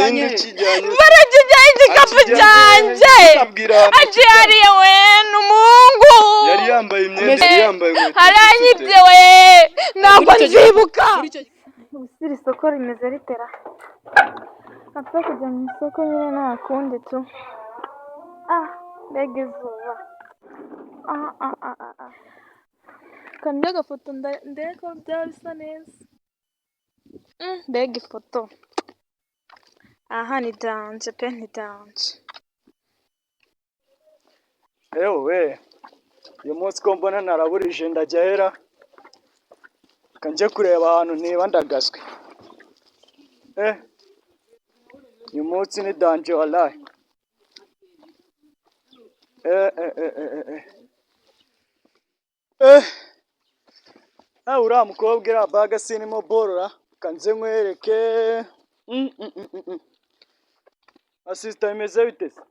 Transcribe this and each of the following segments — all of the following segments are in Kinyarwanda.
Akijyanye. Ninde ukijyanye? Barakijyanye igikapu Akijyanye. cyanjye. Tubwira ahantu Akihariye we, ni umuhungu. Yari yambaye imyenda, yari yambaye inkweto. Aranyibye we, ntabwo nzibuka. Muri icyo Ubu iri soko rimeze ritera apfa kujya mu isoko nyine, nta kundi tu. Ah, mbega izuba! Ah ah ah ah ah, kandebe agafoto ndebe ko byaba bisa neza. Mbega ifoto! Aha ni danger pe, ni danger. Ewe, uyu munsi ko mbona naraburije, ndajya hera? Reka njye kureba ahantu niba ndagaswe. Uyu munsi ni danger walayi. Eh eh eh eh eh eh eh, uriya mukobwa, iriya bag sinimo borora, reka nze nkwereke. Asisita, bimeze bite se?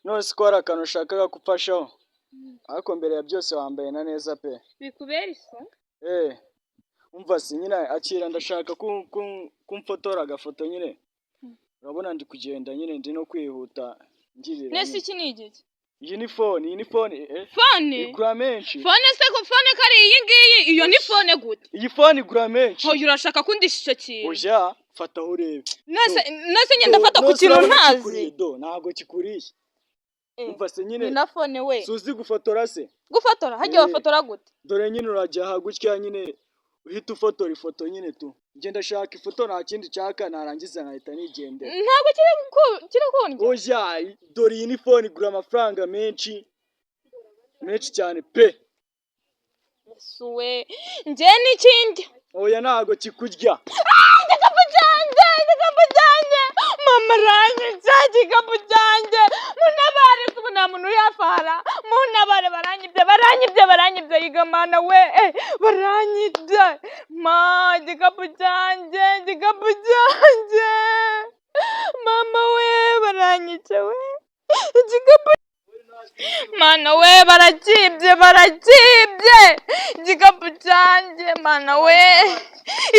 None se ko hari akantu ushakaga gufashaho, ariko mbere ya byose wambaye na neza pe. Bikubera iso. Umva si nyine, akira, ndashaka kumfotora agafoto nyine. Urabona ndi kugenda nyine, ndi no kwihuta ngirira. Nese Nyine. Iki ni igiki? Iyi ni phone, iyi ni phone Phone? Igura menshi. Phone se? Ko phone ko ari iyi ngiyi, iyo ni phone gute? Iyi phone igura menshi. Hoya, urashaka kundisha icyo kintu? Oya, fata aho urebe. Nese ngenda Do, afata ku nose kintu urabona ntazi. kikuriye, do ntabwo kikuriye. Umva se nyine. Ni na phone we. Suzi gufotora se? Gufotora hagiye? Eh. Bafotora gute? Dore nyine, urajya aha gutya nyine, uhita ufotora ifoto nyine tu. Njye ndashaka ifoto, nta kindi nshaka, narangiza nkahita nigendera. Ntabwo kiri kundya. Oya, dore iyi ni phone igura amafaranga menshi menshi cyane pe. Yesu we, njye n'ikindi. Oya, ntabwo kikurya. Igikapu cyanjye, igikapu cyanjye! Mama aranyica, igikapu cyanjye! Munabare, ubu nta muntu uyafara. Munabare, baranyibye, baranyibye, baranyibye! Yigamana we, baranyibye! Ma, igikapu cyanjye, igikapu cyanjye! Mama we, baranyica we, igikapu! Mana we, barakibye, barakibye igikapu cyanjye! Mana we,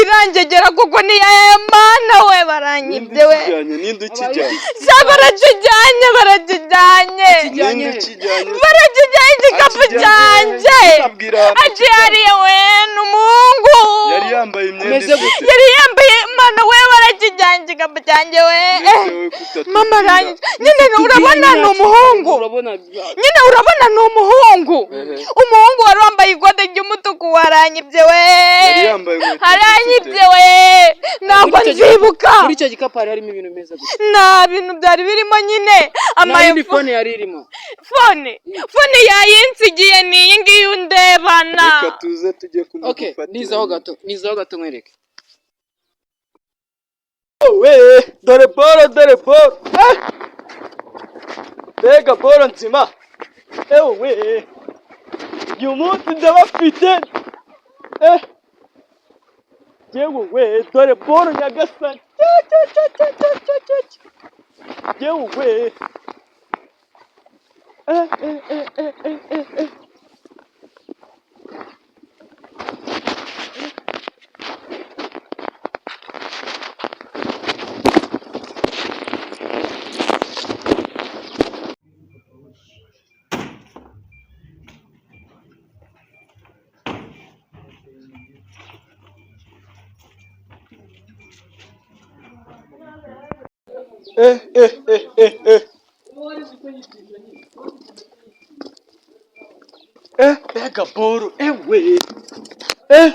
irangegera kuko ni iya. Mana we, Ninde baranyibye we! ukijyanye? Ninde ukijyanye? Sha, barakijyanye, barakijyanye! Akijyanye. Ninde ukijyanye? Barakijyanye igikapu Akijyanye. cyanjye! Tubwira ahantu Akihariye we, ni umuhungu. Yari yambaye imyenda Ameze ifite. Yari yambaye. Mana we, barakijyanye igikapu cyanjye we! Ndetse wowe kutatubwira. Mama aranyica nyine, urabona ni umuhungu. Urabona. Nyine urabona ni umuhungu. Umuhungu wari wambaye ikote ry'umutuku, waranyibye we! Yari yambaye inkweto. Aranyibye we, ntabwo Muri icyo nzibuka. Muri icyo gikapu hari harimo ibintu bimeze gutya? Nta bintu byari birimo nyine. Nta yindi phone yari irimo? Phone yayinsigiye, ni iyi ngiyi undebana. Reka tuze tujye Okay. kumugufatira. Nizaho gato, nizaho gato nkwereke. We, dore boro, dore boro! Mbega boro nzima! Ewe, uyu munsi ndabafite! Yewe we, dore boro nyagasani! Cya, cya, cya, cya, cya, cya, cya, cya. Yewe we! Eh, eh, eh, eh, eh, eh, eh. Eh, eh, eh, eh. Mbega boro, ewe! Eh.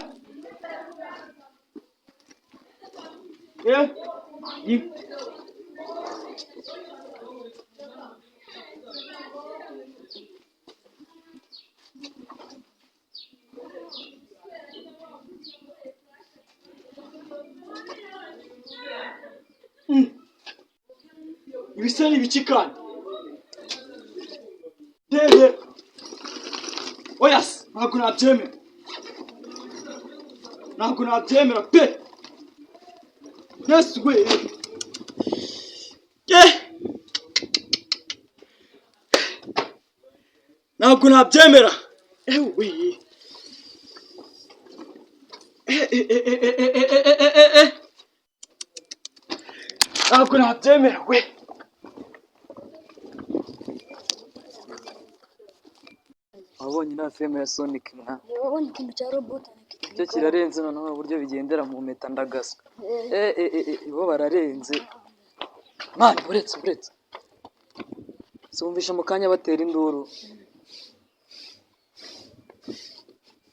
Ibisa ni ibiki kandi? Debe! Oya se, ntabwo nabyemera. Ntabwo nabyemera pe! Yesu we! Ntabwo nabyemera! Ewe! Eh, eh, eh, eh, eh, eh, eh, eh, eh, eh. Ntabwo nabyemera we. Wabonye iriya filime ya Sonic mwa? Wabonye ikintu cya robot? Cyo kirarenze noneho, uburyo bigendera mu mpeta ndagaswa. Eh eh eh eh, bo bararenze. Man, uretse uretse. Sumvisha mu kanya batera induru.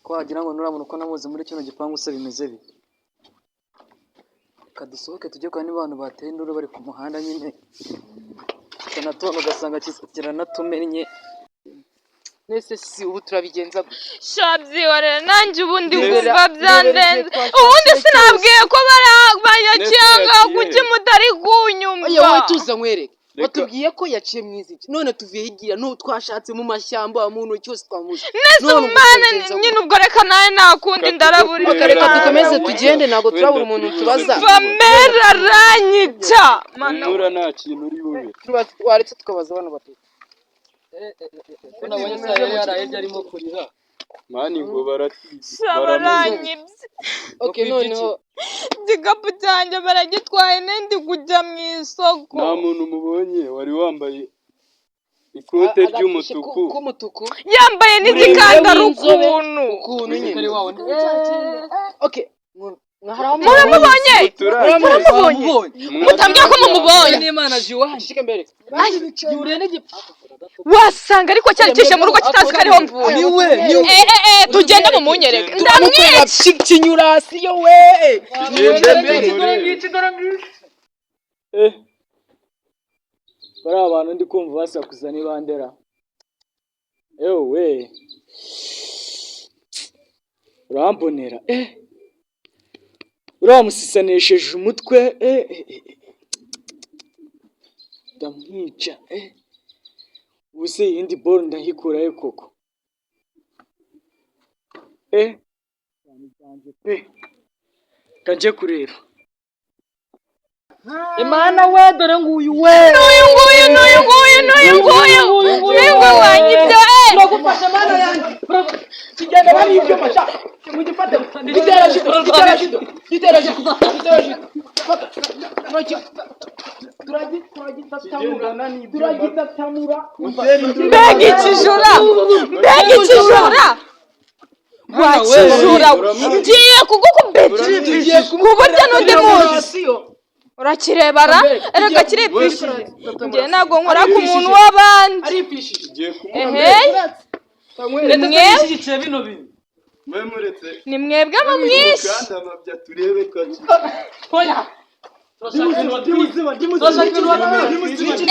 Ko wagira ngo nurabona uko namuzi muri kino gipangu se bimeze bite? Reka dusohoke tujye kwa niba abantu bateye induru bari ku muhanda nyine. Tukanatubona ugasanga kiranatumennye. Nese si ubu turabigenza gute? Sha, byihorere, nanjye ubundi Ndebera- nkumva ndebera byandenze. igihe twashatse Ubundi cyose. sinabwiye ko bayakiyanga? Nese Kuki yaciye. mutari kunyumva? Oya, wowe tuza nkwereke. Reka- Watubwiye ko yaciye mu iziki, none tuvuye hirya no twashatse mu mashyamba mu ntoki hose twamuze. Nese None ubwo umwana turabigenza gute? nyine ubwo reka nawe nta kundi, Reka ndarabura. tujye Reka kureba. dukomeze Wenda- tugende, ntabwo wenda turabura umuntu turi tubaza. buze. Pamela aranyica, mana. Humura, nta kintu uri bube. Waretse tukabaza bano batatu. Ko nabonye se yari yarahebye arimo kurira. Man, ngo baratizi. Sha, baranyibye. Okay, noneho Igikapu cyanjye baragitwaye, nendi kujya mu isoko. Nta muntu mubonye wari wambaye ikote ry'umutuku? K'umutuku. Yambaye n'igikandara W'inzobe. ukuntu. Ukuntu nyine. Kari wawe. Okay, hari aho Muramubonye? Muramubonye. Mutambwiye ko mumubonye. N'Imana jiwani. Shike mbere. Yuriye n'igipfu. Wasanga ariko cyari cyishe mu rugo kitazi ko ariho mvuye. Niwe, niwe. Eh eh eh, tugende mumunyereke, ndamwica. Kinyurasiyo we. Tugende tumurebe. Eh, bariya bantu ndi kumva basakuza ni bandera? Ewe, urambonera, eh, uriya musisanesheje umutwe, eh eh, eh, eh. Ndamwica, eh. Ubu se iyindi boro ndayikurahe koko? Eh, pe kanjye kureba. Imana we, dore nguyu we. N'uyu nguyu, n'uyu nguyu, n'uyu nguyu, n'uyu nguyu wanyibye, eh. Turagufasha Mana yanjye. Kigenda bari ibyuma sha. Mugifate. Gitera jido, gitera jido, gitera jido, gitera jido. Fata. Turagitatamura. Turagitatamura. Mbega ikijura, mbega ikijura, wakijura, ngiye kugukubita ku buryo n'undi munsi urakirebara. Erega kiripfishije, njye ntabwo nkora ku muntu w'abandi. Aripfishije. Tugiye kumuha. Ehe. Leta Mwe? ishyigikiye bino bintu. Mwe muretse. Ni mwebwe mumwishe. Kandi amabya turebe ko Oya. Turashaka ibintu batwika.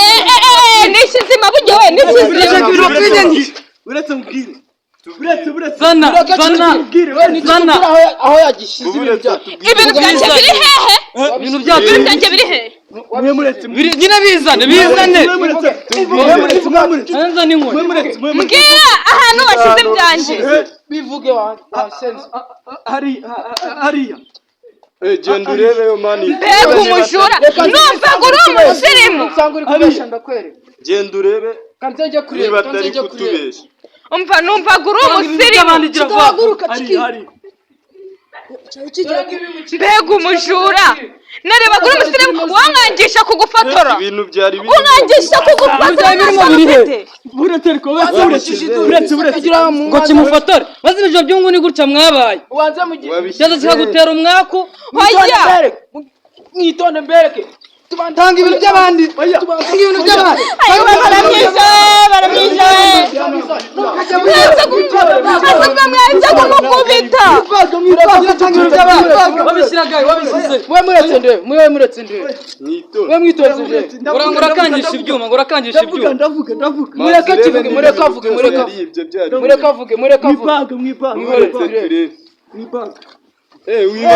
Eh eh eh, ni ikizima burya we, ni ikizima. Uretse mubwire, uretse, uretse. Zana, zana, zana. Aho yagishyize ibintu Uretse byacu. tubwire. Ibintu byanjye biri hehe? Ibintu byacu. Ibintu byanjye biri hehe? Mwe muretse. Nyine bizane, bizane. Mwe muretse, mwe muretse, mwe muretse. Nzana inkoni. Mwe muretse, mwe muretse. Mbwira ahantu washyize ibyanjye. Bivuge wa wasenze. Hari hariya. Eh, genda urebeyo, man. Mbega umujura, numva ngo uri umusirimu. Nsanga uri kubesha, ndakwereka. Genda urebe Kanze njye kureba, niba kanze atari njye kureba. kutubeshya. Umva, numva ngo uri umusirimu. Kitahaguruka Hari kiki. hari. Mbega umujura, nareba uri umusirimu, wankangisha kugufotora. Ibintu byari birimo. Unkangisha kugufotora, nta soni ufite. Uretse, ariko uretse, uretse, uretse, uretse. Ngo kimufotore. Maze ibijoro by'ungu ni gutya mwabaye. Ubanze mu gihe. Cyaza kikagutera umwaku. Hoya. Mwitonde mbereke. Tanga ibintu by'abandi. Tanga ibintu by'abandi. Ayiwe, baramwishe, baramwishe. Mwese ubwo mwahise kumukubita. Wabishyiragayo, wabishyize. Mwe muretse ndebe, mwe muretse ndebe. Mwitonde. Mwe mwitonze ndebe. Ngo urakangisha ibyuma, ngo urakangisha Ndavuga, ibyuma. ndavuga, ndavuga. Mureke kivuge, mureke avuge, mureke Yari avuge. ibyo byari. Mureke avuge, mureke avuge. Mwibaga, mwibaga. Muretse turebe. Mwibaga. Eh, wiba.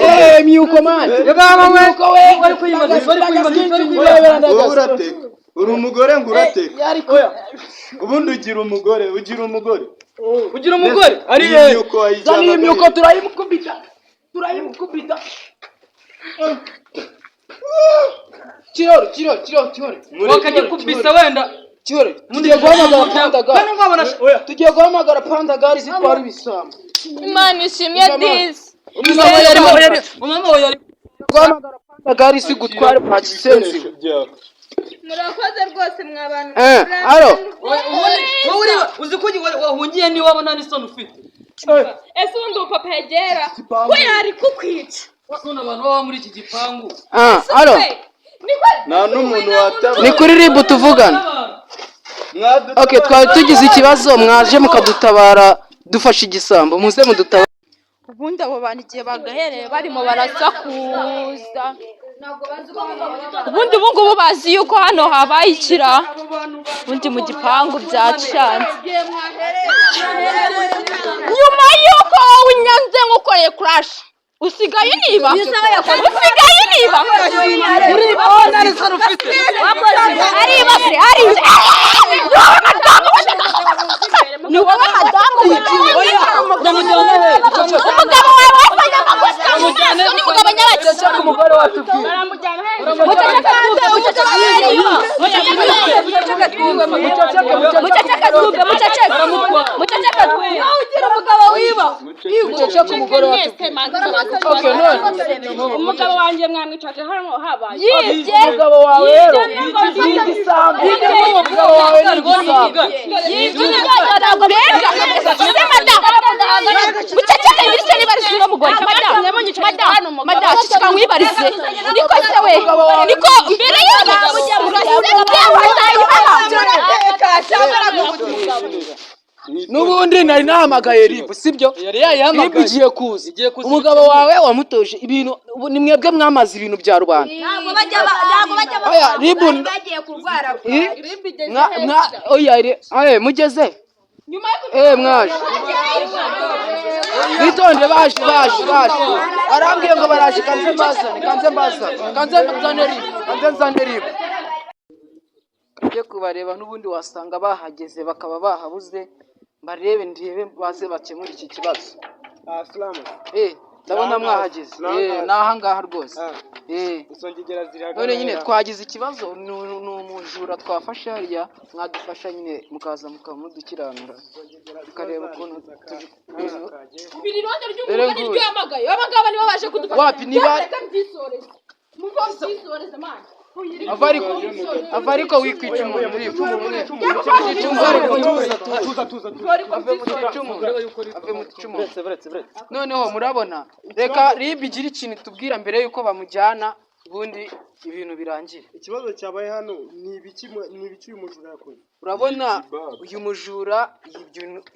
Eh, myuko man. Myuko we. Bari kwibaza, bari kwibaza, bari kwibaza. Wowe urateka. Uri umugore ngo urateka. Ubundi ugira umugore, ugira umugore. Ugira umugore ari Iyi he? myuko wayijyana Zana iyi myuko hehe? turayimukubita. Turayimukubita. Kirori, kirori, kirori, kirori. Wakagikubisa wenda. Kirori. Tugiye guhamagara pandagari. Hano nkabona. Tugiye guhamagara pandagari zitwara ibisambo. Imana ishimwe disi. Umama we yari, umama we yari. Guhamagara gari si gutwara nta kisenzi. Ibikoresho byawe. Murakoze rwose mwa bantu. Alo. Wowe uzi ko wahungiye n'iwabo nta n'isoni ufite. Ese ubundi ubu papa yegera ko yari kukwica? None abantu baba muri iki gipangu. Ah, alo. Niko. Nta n'umuntu watabara. Ni kuri RIB tuvugana. Mwadutabara. Okay, twari tugize ikibazo, mwaje mukadutabara dufashe igisambo, muze mudutabara. Ubundi abo bantu igihe bagahereye barimo barasakuza, ubundi ubu ngubu bazi yuko hano habaye ikira, ubundi mu gipangu byacanze nyuma y'uko wowe unyanze nk'ukoreye kurashi, usigaye uniba, usigaye uniba. Uriba nta n'isoni ufite. Ariba se? Ariba ni wowe madamu, ni wowe madamu. Uramujyana he? Umugabo wawe wafanye amakosa mu maso, ni mugabo nyabaki. Umugore watubwiye. Muceceke twumve, muceceke twumve, muceceke, muceceke twumve. Ugira umugabo wiba. Muceceke, umugore watubwiye. Okay, none Umugabo wanjye mwamwicaje hano habaye. Yibye. Umugabo wawe rero ni igisambo, umugabo wawe ni igisambo. Yibye ntabwo mbega se madamu, muceceke, ibiryo nibarize uno mugore. Madamu, madamu, madamu, ceceka nkwibarize. Niko se we, niko mbere y'uko urasebye wataye. N'ubundi nari nahamagaye RIB, sibyo? Yari RIB yayihamagaye. igiye kuza. Igiye kuza. Umugabo wawe wamutoje ibintu, ubu ni mwebwe mwamaze ibintu bya rubanda. Ntabwo bajya ntabwo bajya Oya, RIB bagiye kurwara. Mwa oya aye mugeze mwaje, bitonde, baje, baje, baje, barambwiye ngo baraje. Kanze mbazane, kanze mbazane, kanze nzane RIB, kanze nzane RIB. Njye kubareba, n'ubundi wasanga bahageze bakaba bahabuze. Barebe, ndebe baze bakemure iki kibazo. Ah, salamu. Ndabona mwahageze. Ni ahangaha rwose. Izo ngegera ziri. None nyine twagize ikibazo, ni umujura twafashe hariya, mwadufasha nyine mukaza mukamudukiranura tukareba ukuntu Ubiri irondo Dore ry'umugore nguyu. niryo yamagaye, aba ngaba nibo baje kudufasha. Wapi niba Reka mbyisoreze, muve mbyisoreze mani. Ava ariko, ava ariko, wikwica umuntu uri Tuza, tuza, tuza. Ave mu gicumu, ave mu gicumu. Noneho murabona, reka RIB igire ikintu itubwira mbere yuko bamujyana, ubundi ibintu birangire. Ikibazo cyabaye hano ni ibiki? Ni ibiki uyu mujura yakoze? Urabona uyu mujura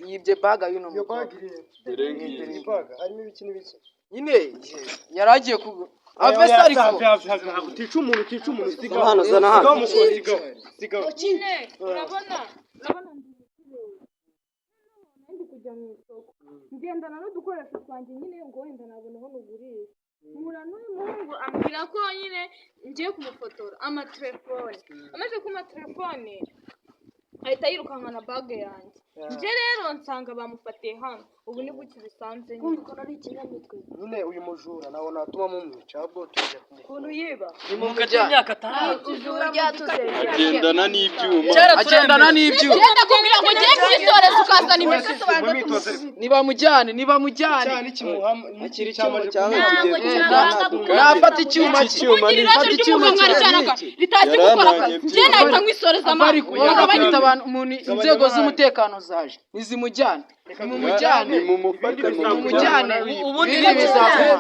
yibye bag y'uno Iyo mukobwa. bag iri he? Dore ngiyi. Iyi bag harimo ibiki n'ibiki? Nyine yari agiye ku ave se ariko. Have, have, have, have. Utica umuntu, utica umuntu, sigaho. Hano, zana hano. Sigaho mukuru, sigaho, sigaho. Nyine urabona, urabona ndi kujya mu isoko ngendana n'udukoresho twanjye nyine, ngo wenda nabona aho nugurisha, mpura n'uyu muhungu ambwira ko nyine ngiye kumufotora amatelefone. Amaze kumpa telefone ahita yirukankana bag yanjye. Njye rero nsanga bamufatiye hano, ubu ni gutyo bisanze nyine. Nyine uyu mujura nawe natuma mumwica, ahubwo tujya kumukura. Ukuntu yiba. Mukatira imyaka atandatu. Agendana n'ibyuma. Agendana n'ibyuma. Genda kumbwira ngo ngiye kubyisoreza ukazana impeta. Mu myitozo ariko. Nibamujyane, nibamujyane. Icyaha nikimuhama Akiri cyamaze icyuma cyangwa kumuhama. kigiye Nafata icyuma Iki cye. cyuma Ubundi ni ibibazo Fata icyuma ry'umugabo cye. mwari ritazi gukora akazi, njye nahita nkwisoreza Ava amani. ariko bagabanyita abantu umuntu, inzego z'umutekano zaje, nizimujyane, nimumujyane. Nimumufate. Nimumujyane. Ubundi Biri bizaguma.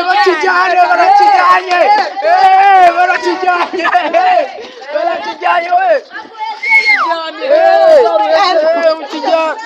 Bakijyane, barakijyanye, barakijyanye, barakijyanye we, mukijyane.